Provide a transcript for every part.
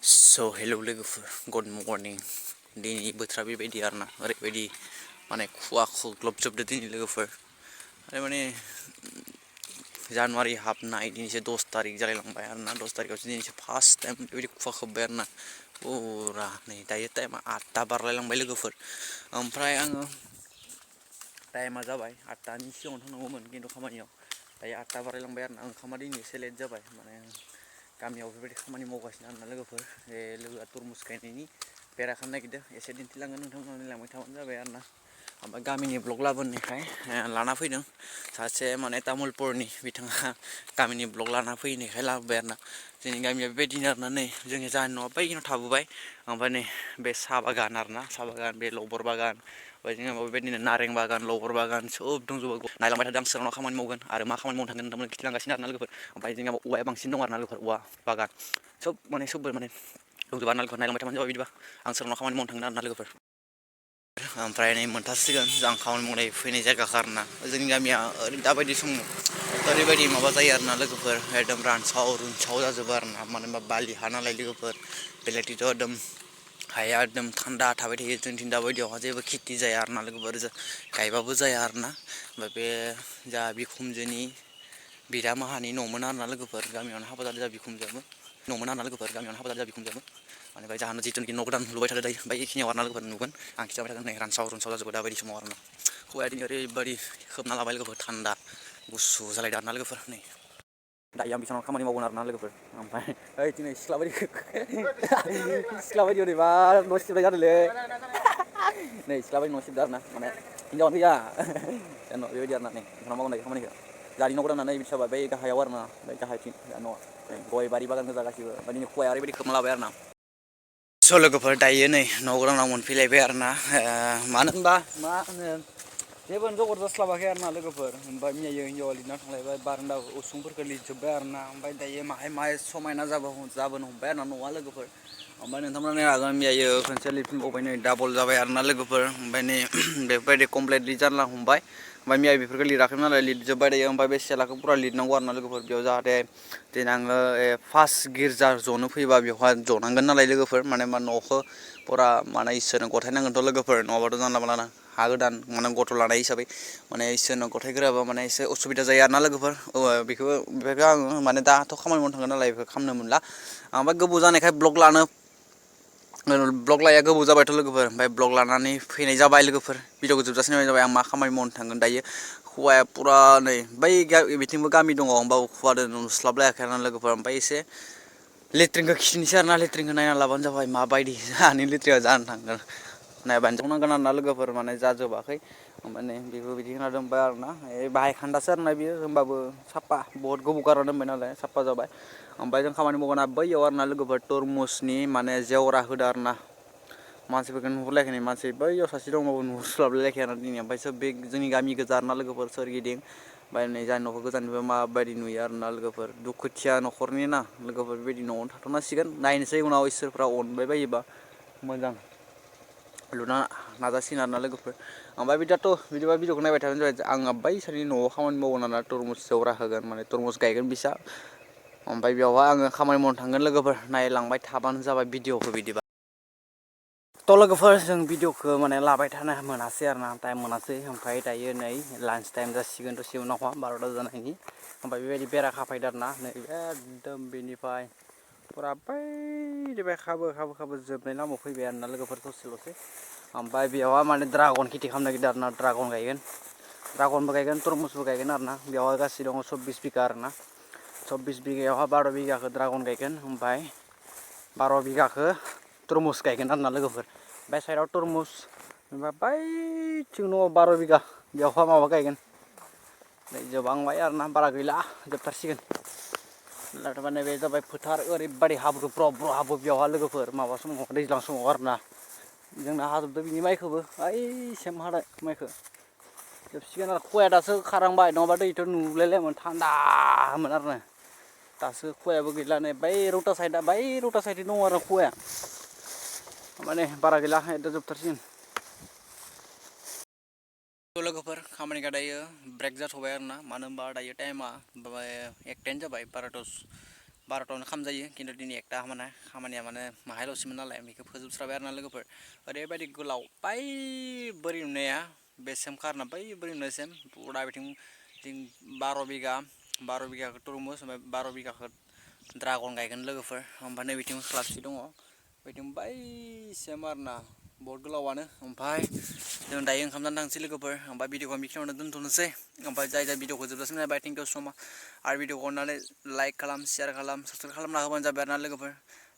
Hello लोगोफोर good morning दिनै बोथोरा बेबायदि आरोना ओरैबायदि माने खुवा खुग्लबजोबदो दिनै लोगोफोर आरो माने जानुवारि हाबनाय दिनैसो 10 तारिख जालायलांबाय आरोना 10 तारिखआवसो दिनैसो फार्स्ट टाइम बेबायदि खुवा खोब्बाय आरोना पुरा नै दायो टाइमा 8ता बारलायलांबाय लोगोफोर ओमफ्राय आङो टाइमा जाबाय 8तानि सिगाङावनो थांनांगौमोन खिन्थु खामानियाव दायो 8ता बारलायलांबाय आरोना ओंखामा दिनै एसे लेट जाबाय माने गामियाव बेबायदि खामानि मावगासिनो आरोना लोगोफोर लोगोआ तरमुज गायनायनि बेरा खालामनो नागिरदों एसे दिन्थिलांगोन नोंथांमोनहा लांबाय थाबानो जाबाय आरोना ओमफ्राय गामिनि ब्लग लाबोनायखाय लाना फैदों सासे माने तामुलपुरनि बिथाङा गामिनि ब्लग लाना फैनायखाय लाबोबाय आरोना जोंनि गामिया बेबायदिनो आरोना नै जोंनि जाहानि न'आ बैखिनियाव थाबोबाय ओमफ्राय नै बे साहा बागान आरोना साहा बागान बे लबर बागान ओमफ्राय जोंहा बेबायदिनो नारें बागान लबर बागान सब दंजोबो नायलांबाय थादों आं सोरनाव खामानि मावगोन आरो मा खामानि मावनो थांगोन नोंथांमोन खिन्थालांगासिनो आरोना लोगोफोर ओमफ्राय जोंनियाव औवाया बांसिन दं आरोना लोगोफोर औवा बागान सबबो माने दंजोबो आरोना लोगोफोर नायलांबाय थाबानो जाबाय बिदिबा आं सोरनाव खामानि मावनो थांगोन आरोना लोगोफोर ओमफ्राय नै मोनथारसिगोन आं खामानि मावनाय फैनाय जायगाखा आरोना जोंनि गामिया दाबायदि समाव ओरैबायदि माबा जायो आरोना लोगोफोर एकदम रानसाव रुनसाव जाजोबो आरोना मानो होनबा बालि हा नालाय लोगोफोर बेलेगथिथ' एकदम हाया एकदम थान्दा थाबाय थायो जोंथिं दाबायदियावहा जेबो खेथि जाया आरोना लोगोफोर गायबाबो जाया आरोना ओमफ्राय बे जा बिखुनजोनि बिदा माहानि न'मोन आरोना लोगोफोर गामियावनो हाबा जादों जा बिखुनजोआबो न'मोन आरोना लोगोफोर गामियावनो हाबा जादों जा बिखुनजोआबो माने जाहानो जिथुनिखि न' गोदान लुबाय थादों दायो ओमफ्राय बेखिनियाव आरोना लोगोफोर नुगोन आं खिथाबाय थागोन नै रानसाव रुनसाव जाजोबो दाबायदि समाव आरोना हौवाया दिनै ओरैबायदि खोबना लाबाय लोगोफोर थान्दा गुसु जालायदों आरोना लोगोफोर नै दायो आं बिसानाव खामानि मावगोन आरोना लोगोफोर ओमफ्राय ओइ दिनै सिख्ला बायदि ओरैबा न' सिबनाय जादोंलै नै सिख्ला बायदि न' सिबदों आरोना माने हिनजावानो गैया बेबायदि आरोना नै बिसानाव मावगोन दायो खामानिखौ जाहानि न' गोदाना नै बिसाबा बै गाहायाव आरोना बै गाहायथिं न'आ गय बारि बागान गोजा गासिबो ओमफ्राय दिनै हौवाया ओरैबायदि खोबना लाबाय आरोना लोगोफोर दायो नै न' गोदानाव मोनफैलायबाय आरोना मानो होनबा मा होनो जेबो जगर जास्लाबाखै आरोना लोगोफोर ओमफ्राय मैया हिनजावा लिरना थांलायबाय बारान्दा उसुंफोरखौ लिरजोब्बाय आरोना ओमफ्राय दायो माहाय समायना जाबोनो हमबाय आरोना न'आ लोगोफोर ओमफ्राय नोंथांमोना नायनो हागोन मैया खनसे लिरफिनबावबाय नै डाबल जाबाय आरोना लोगोफोर ओमफ्राय नै बेफोरबायदि कमप्लिटलि जारला हमबाय ओमफ्राय मैया बेफोरखौ लिराखैमोन नालाय लिरजोब्बाय दायो ओमफ्राय बे सेलाखौ फुरा लिरनांगौ आरोना लोगोफोर बेयाव जाहाथे दिनै आङो फार्स्ट गिर्जा जनो फैबा बेवहाय जनांगोन नालाय लोगोफोर माने मा न'खौ फुरा माने इसोरनो गथायनांगोनथ' लोगोफोर नङाबाथ' जानला मानला हा गोदान माने गथ' लानाय हिसाबै माने इसोरनो गथायग्रोआबा माने एसे उसुबिदा जायो आरोना लोगोफोर बेफोरखौ आङो माने दाथ' खामानि मावनो थांगोन नालाय बेखौ खालामनो मोनला ओमफ्राय गोबाव जानायखाय ब्लग लाया गोबाव जाबायथ' लोगोफोर ओमफ्राय ब्लग लानानै फैनाय जाबाय लोगोफोर भिडिअखौ जोबजासे नायनाय जाबाय आं मा खामानि मावनो थांगोन दायो हौवाया फुरा नै बै बिथिंबो गामि दङ होमबाबो खुवादों नुस्लाबलायाखै आरोना लोगोफोर ओमफ्राय एसे लेट्रिनखौ खिथिनोसै आरोना लेट्रिनखौ नायना लाबानो जाबाय माबायदि जाहानि लेट्रिना जानो थांगोन नायबानो संनांगोन आरोना लोगोफोर माने जाजोबाखै माने बेबो बिदि होना दोनबाय आरोना बाहाय खान्दासो आरोना बियो होमबाबो साफा बहुत गोबाव गारना दोनबाय नालाय साफा जाबाय ओमफ्राय जों खामानि मावगोना बैयाव आरोना लोगोफोर तरमुसनि माने जेवरा होदो आरोना मानसिफोरखौ नुहुरलायाखै मानसि बैयाव सासे दंबावो नुहुरस्लाबलायाखै आरोना दिनै ओमफ्रायसो बे जोंनि गामि गोजा आरोना लोगोफोर सोरगिदिं ओमफ्राय नै जाहानि न'खौ गोजाननिफ्राय माबायदि नुयो आरोना लोगोफोर दुखुथिया न'खरनि ना लोगोफोर बेबायदि न'आवनो थाथ'नांसिगोन नायनोसै उनाव इसोरफ्रा अनबाय बायोबा मोजां लुना नाजासिगोन आरोना लोगोफोर ओमफ्राय बिदिबा भिडिअखौ नायबाय थाबानो जाबाय आङो बै साननि न'आव खामानि मावगोन आरोना तरमुज जेवरा होगोन माने तरमुज गायगोन बिसा ओमफ्राय बेवहाय आङो खामानि मावनो थांगोन लोगोफोर नायलांबाय थाबानो जाबाय भिडिअखौ बिदिबा थ' लोगोफोर जों भिडिअखौ माने लाबाय थानो मोनासै आरोना टाइम मोनासै ओमफ्राय दायो नै लान्च टाइम जासिगोन दसे उनावहा 12ता जानायनि ओमफ्राय बेबायदि बेरा खाफायदो आरोना नै एकदम बेनिफ्राय फुरा बैनिफ्राय खाबो जोबनाय लामायाव फैबाय आरोना लोगोफोर ससेल'सै ओमफ्राय बेयावहा माने ड्रागन खेथि खालामनो नागिरदों आरोना ड्रागन गायगोन ड्रागनबो गायगोन तरमुसबो गायगोन आरोना बेवहाय गासै दङ 24 बिगा आरोना 24 बिगायावहा 12 बिगाखौ ड्रागन गायगोन ओमफ्राय 12 बिगाखौ तरमुस गायगोन आरोना लोगोफोर बे साइडआव तरमुस ओमफ्राय बैथिं न'आव 12 बिगा बेवहाय माबा गायगोन नै जोबहांबाय आरोना बारा गैला जोबथारसिगोन माने बे जाबाय फोथार ओरैबायदि हाब्रु ब्र हाब्रु बेयावहा लोगोफोर माबा समाव दैज्लां समाव आरोना जोंना हाजोबदों बिनि माइखौबो सेम हानाय माइखौ जोबसिगोन आरो खुवाया दासो खारहांबाय नङाबा दैथ' नुलायलायोमोन थान्दामोन आरोना दासो खुवायाबो गैला नै बै रौता साइडथिं दङ आरो खुवाया माने बारा गैला एकदम जोबथारसिगोन लोगोफोर खामानिया दायो ब्रेक जाथ'बाय आरोना मानो होनबा दायो टाइमा 1:10 जाबाय 12टायावनो खाम जायो खिन्थु दिनै एकटा माने खामानिया माने माहायल'सैमोन नालाय बेखौ फोजोबस्राबाय आरो ना लोगोफोर ओरैबायदि गोलाव बै बोरै नुनाया बेसिम खारना बै बोरै नुनायसिम फुरा बिथिं 12 बिगाखौ तुरमुस ओमफ्राय 12 बिगाखौ ड्रागन गायगोन लोगोफोर ओमफ्राय नै बिथिं क्लाबसे दङ बिथिं बैसिम आरोना बहुद गोलावानो ओमफ्राय जों दायो ओंखाम जानो थांसै लोगोफोर ओमफ्राय भिडिअखौ बेखिनियावनो दोनथ'नोसै ओमफ्राय जाय भिडिअखौ जोबजासिम नायबाय थेंक इउ स माच आरो भिडिअखौ अननानै लाइक खालाम शेयार खालाम साबसक्राइब खालामना होबानो जाबाय आरोना लोगोफोर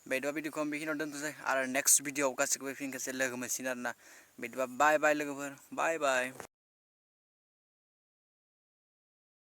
बेदिबा भिडिअखौ आं बेखिनियाव दोनथ'सै आरो नेक्स्ट भिडिअआव गासिखौबो फिन खेबसे लोगो मोनसिगोन आरोना बिदिबा बाय बाय लोगोफोर बाय बाय